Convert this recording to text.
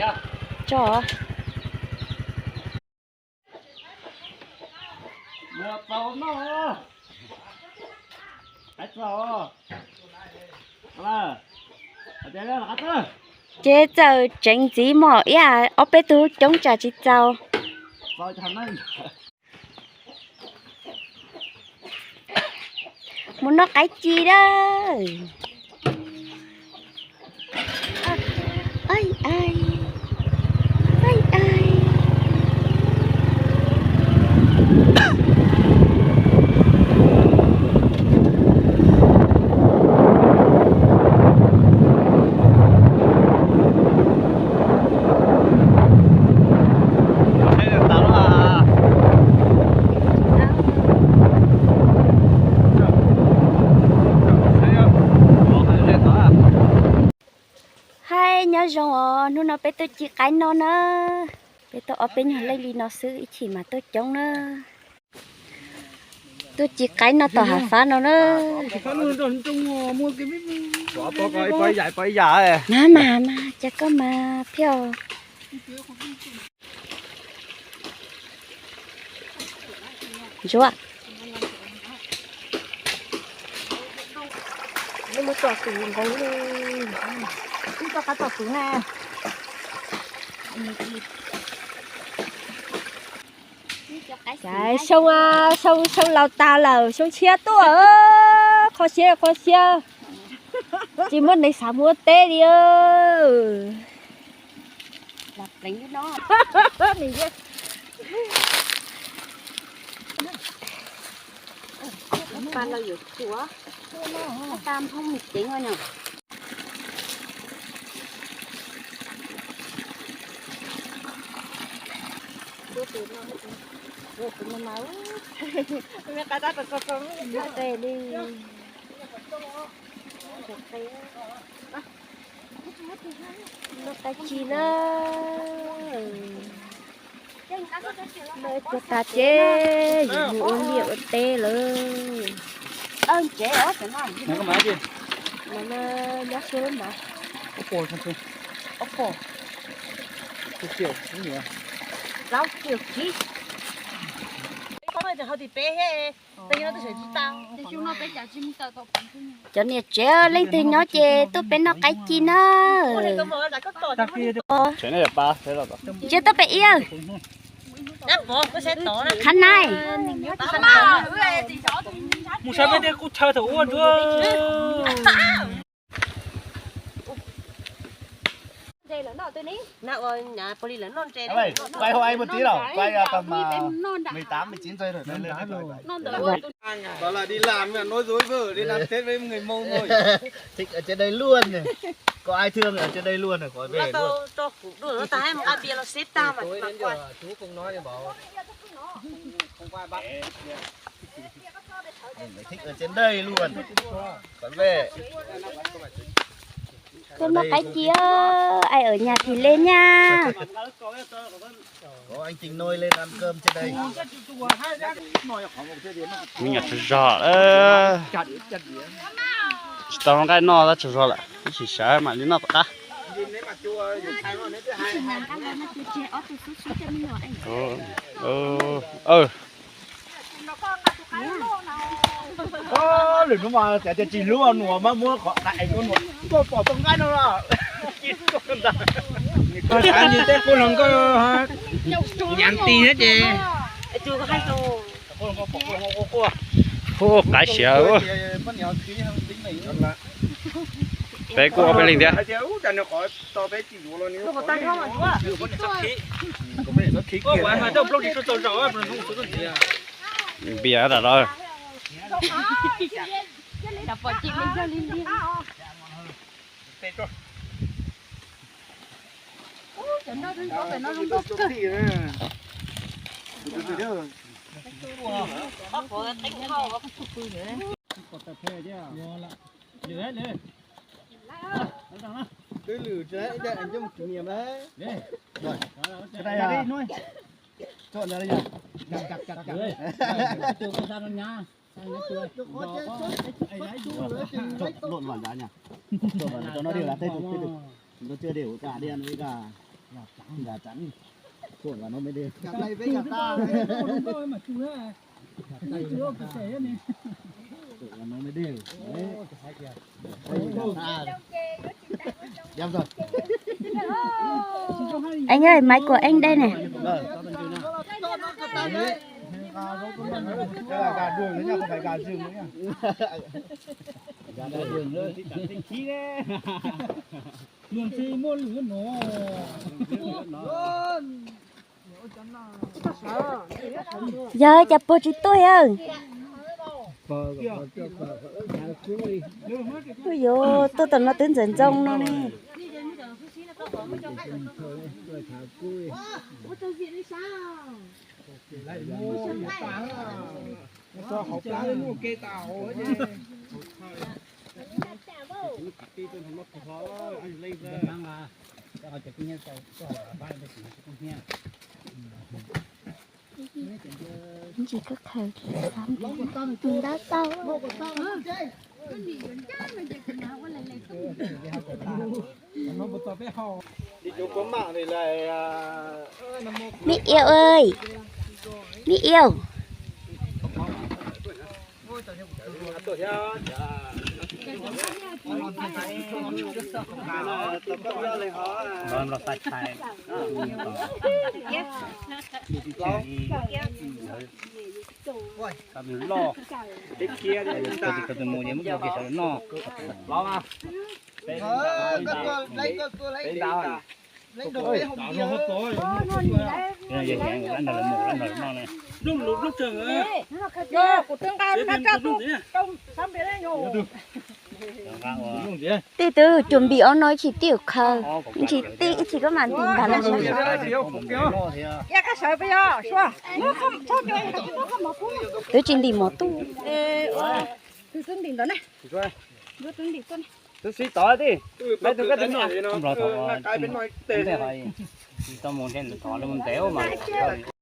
Tso. Ces txawm tseev ntxiv mog, ib ob peb tug coob tsam tsis txaus. Mus noj qaib ci lawm. Haib nyob zoo os, hnub no peb tuaj ci qaib noj na. Peb tuaj ob peb nyuag leej li no xwb, ib chim mas tuaj coob na. Tuaj ci qaib noj tom hav fab no na. Mas mas mas, cas koj mas phiaj. Ntsuab. Mus tom tus nqaij li, ib toj qab tom tus na. Xyoo, xyoo, xyoo laus tas lawm, xyoo tshiab tuaj, qhov siab qhov siab, tsis muaj neeg xav mus ua teb li. Noj qaib ci na. Noj ib pluag tas ces yuav mus ua liaj ua teb lawm. Nyob suab lawm ntawd. Cov niam tsev leej twg nyob ces tuaj peb noj qaib ci na. Tsiab tuaj peb ib, qhab nai. Quay hộ anh một tí nào, quay tầm mười tám, mười chín giây rồi. Bảo là đi làm mà nói dối vợ, đi làm Tết với người Mông thôi. Thích ở trên đây luôn này. Có ai thương ở trên đây luôn rồi khỏi về luôn. Tao cho củ đuổi nó, tao hay một cái bia nó xếp tao mà. Tối đến giờ chú không nói thì bảo không có ai bắt. Thích ở trên đây luôn. Khỏi về. Tuaj noj qaib ci, ai ở nhà thì lên nha. Có anh Trình Nôi lên ăn cơm trên đây. Me nyuam tsaug zog, tsis tau noj nqaij noj tab tsaug zog lawm, ib sim sawv mam li noj tom qab. Lwm hnub mas tias tsis hlub nua mas muab qhov tais nuam tuaj pom tau nqaij no. Koj xav ntsis tej qub hluas nkauj nyav ti thiab ces. Hu qaib siav. Peb kuj ob peb leeg thiab. Npias tam no. Twb lwm ib daim coj mus kỷ niệm đấy. Rồi. Cái này à? Chọn ra đây nhá. Chặt, chặt, chặt, chặt. Trộn lộn vào giá nhỉ? Trộn vào cho nó đều là Tết thôi, Tết thôi. Chúng ta chưa đều cả đen với cả Gà trắng. Trộn vào nó mới đều. Gà này với gà ta. Trộn vào nó mới đều. Đấy. Đây, gà ta. Em rồi. Anh ơi, máy của anh đây này. Rồi. Đấy. Đây là gà đường đấy nha, không phải gà rừng đấy nha. Gà đường đấy. Luag tsis muaj lwm no. Yog cas pog tsis tuaj yawg? Ui yuav tuaj tom no twb ntxoov ntxoo no ne. Ntsis koj khaws ntawd tau. Mỹ Yêu ơi, Mỹ Yêu. Loj, tus mus muab tus kiag sawv noj. Lov mas. Peb ntaub. Peb ntaub. Lab nrog lawv mus, lab nrog lawv noj ne. Tej twb cuam npim ob no ib tsis tij khaws, ib tsis koj mam ntim ntag los. Twb tsis ntim mov tuaj. Twb sib tod tij, peb tug koj tij noj. Tsis tau mus ntev, tod mus ntev mas.